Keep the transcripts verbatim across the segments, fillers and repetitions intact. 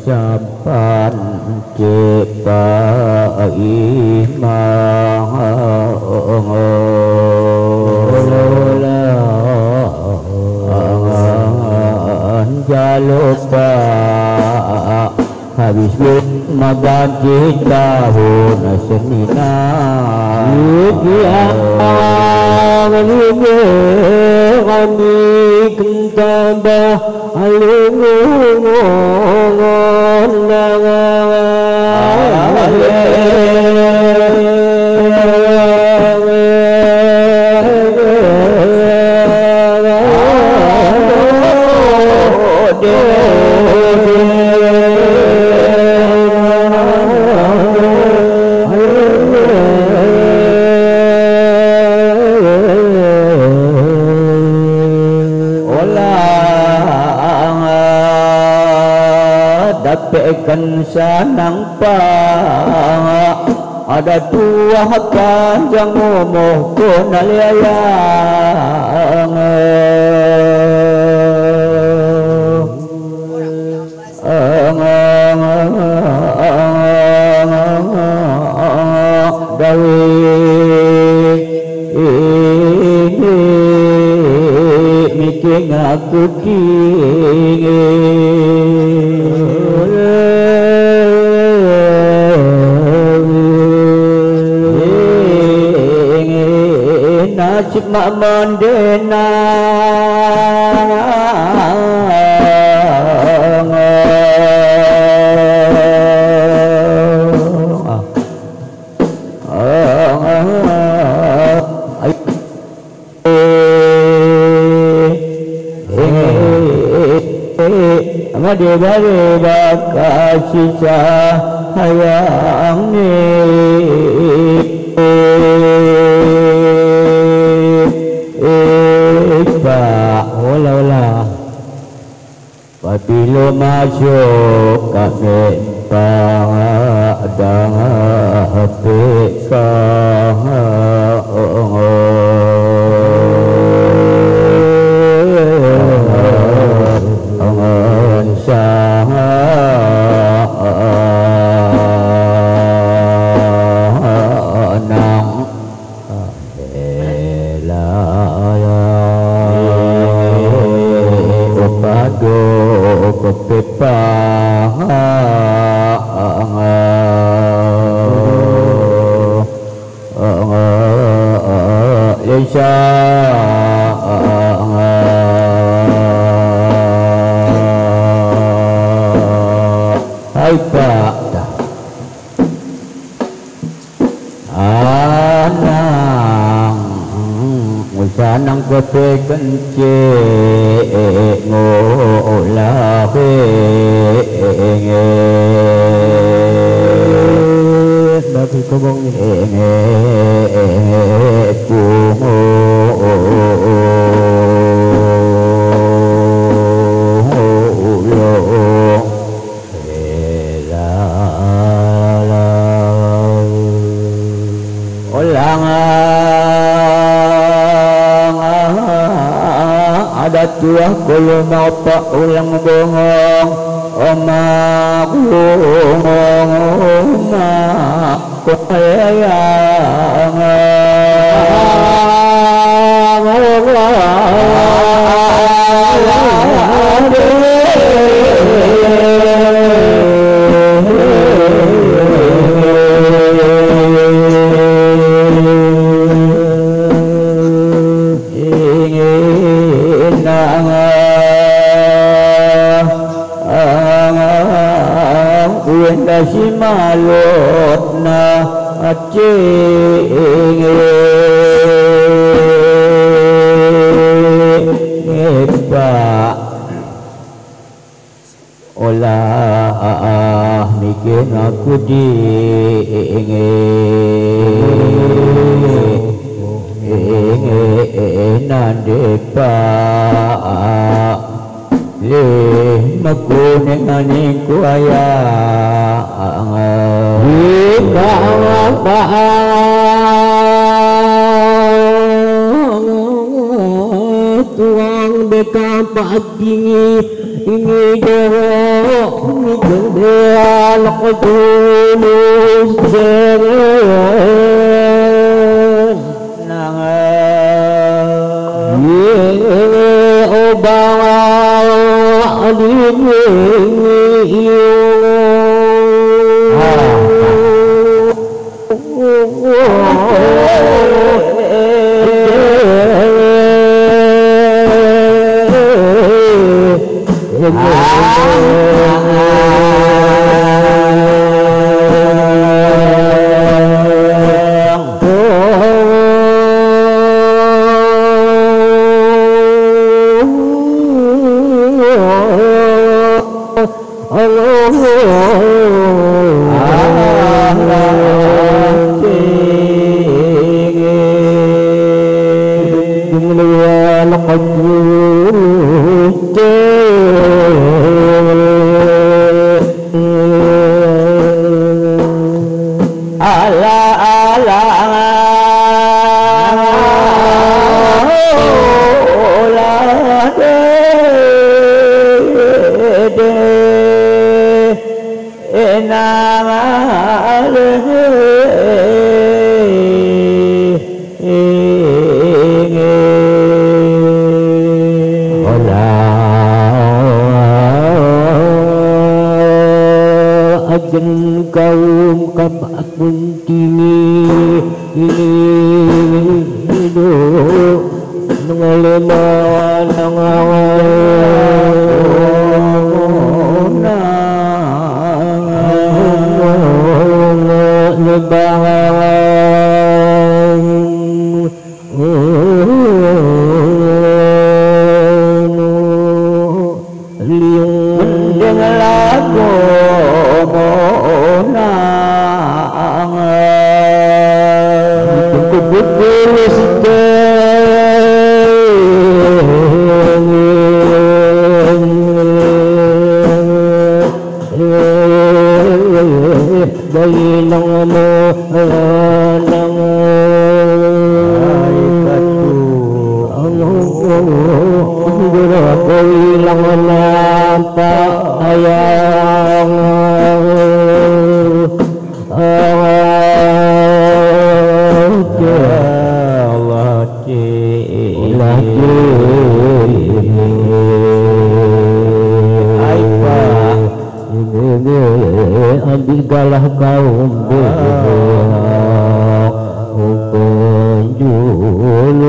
Sampan cepa imang. Jalo pa habis maganti tahun senina. Ikiang lime kami kentaba alungungon. Ola dapeken sanang pa, ada tuah panjang umuh ko naleayang. Dawe ini miking aku dingin. Nasib mak mendena. Made bale bakasi sayang ni. Epa, ola, ola. Pabilo masuk kami padang pekah. Nang Ela ya, upado kepepang. Lesa. Hai, Pak. Anang, usanang kote kence ngolahe nge. Dapi kobong ni. Nge pungo ulo. Olang adat tuah kolo mapa ulang bongong, oma bongong, oma. Enda simalotna ace nge, nge pa. Ola mikir aku ding nge, nge nande pa. Lih mekuning aningku ayang. Ika tuang bekam Adingi ini doho, ini jendela kejulus jeren. Nang, ye, o bawa adingi iyo. Ah. Ala, ala, ala, de, de, enang ale, inge. Ola, ajen kaum kap Kuntini ini do ngelema nang Mending lagu monang. Kukubuku siteng. Bainang mo lanang. Ai katu. Anggur kau ilang nampak ayang. Allah ci. Ai pa. Andi galah kaum bebuak penjulu.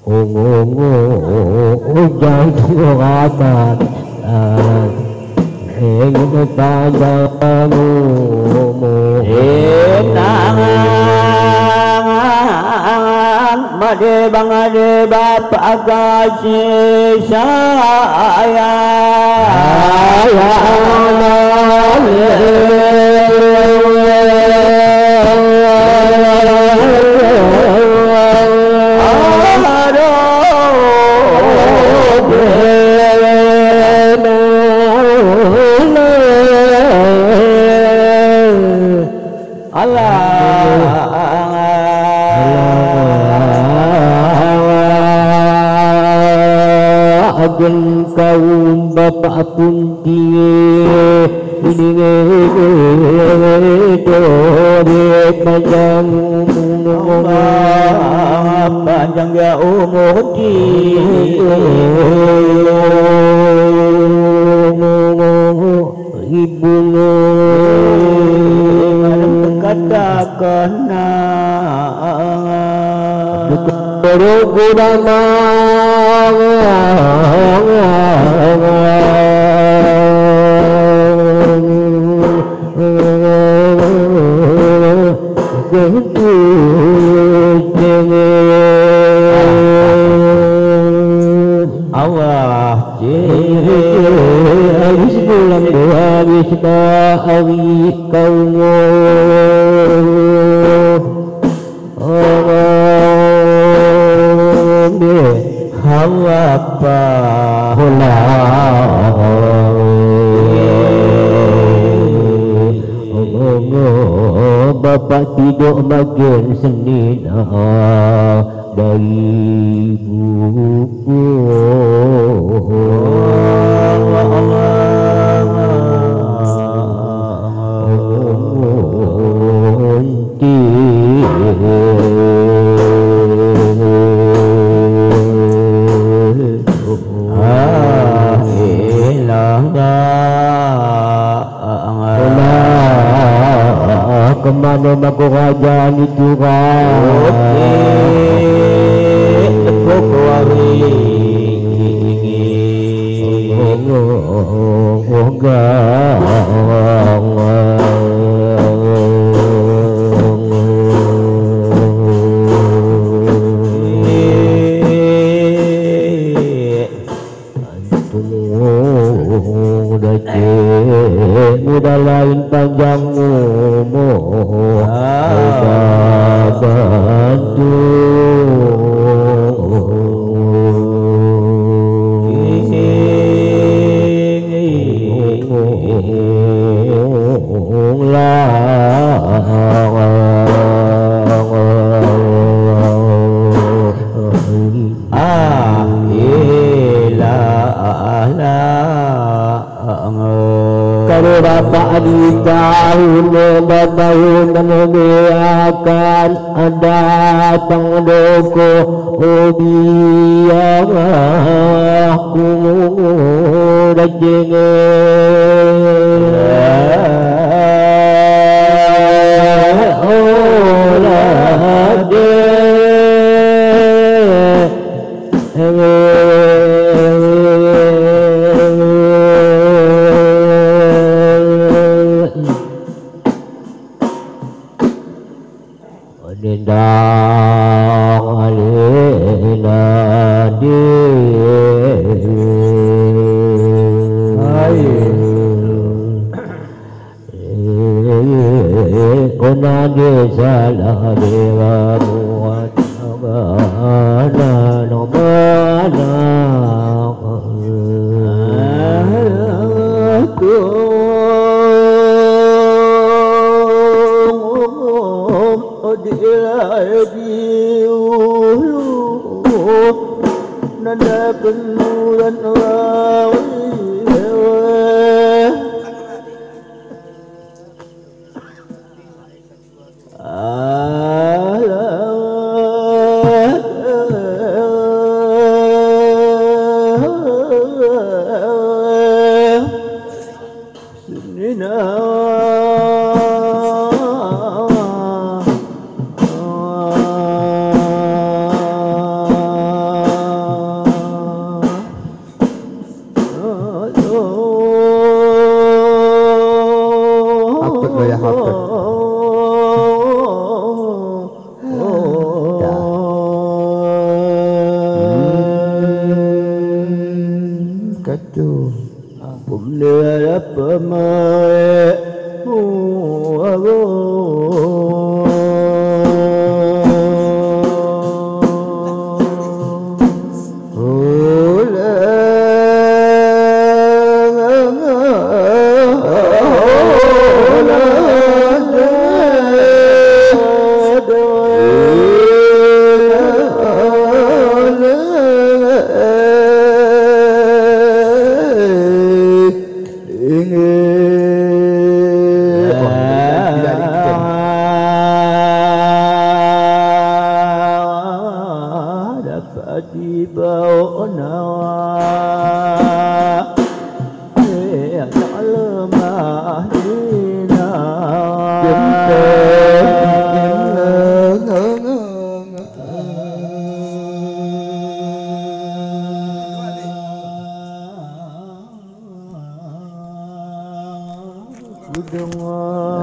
Ungu-ungu ujan tuatan. Ingin panjang umur. Inang, made bang ade bapa kasih sayang. Sayang. Aduh. Allah. Agen kaum bapa pun tie, ini dore panjang umur. Allah, panjang ya umur di. Ibunu. Ngadem katakenna. Duk perugudana. Allah, ciri habis bulan dua, habis ba, habis kau. Allah, pa. Allah. Bapak tidok magen senina daibuku. Ola, kemano mako raja ni tura? Oke, tepuk wari. Antung dacemu dalain panjang umur. Ah. Bantu. Ah, ilah, lah. Kade bapak di tahun, tahun memeakan datang doko biar aku dacenge. Ola de. Nendang alena de. Hai. Kona de salah deramu, mana, mana. Nanda penduran rawi. Senina. Hapet lo ya, hapet. Dah. Hmm, katu. Kum nera pemae muaro. Dapat dibawa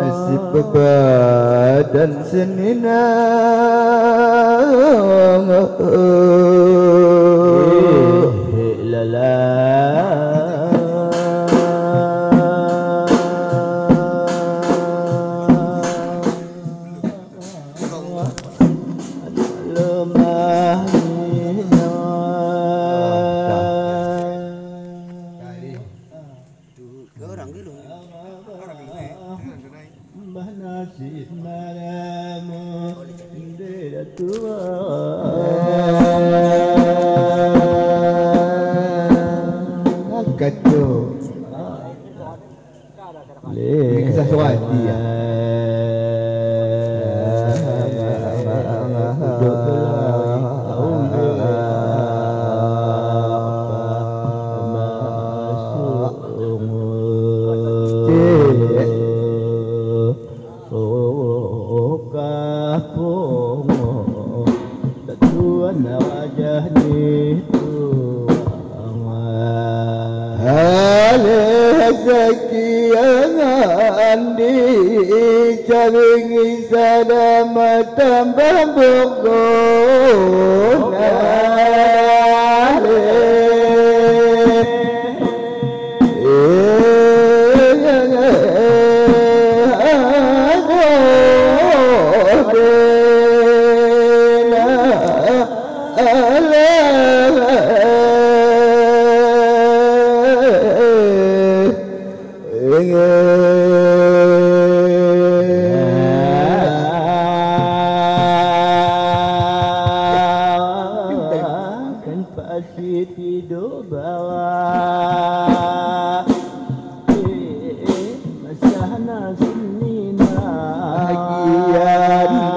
Nasib badan senina. Eh, lala. Lemah ni. Nasib maramu ndera tua. Angkat tu. Ini kisah suati ya. Kapung, tuan wajah ni tuan. Ale sakian andi, caringi sada matambah bogon. Ale. Kan pasti tido bawa.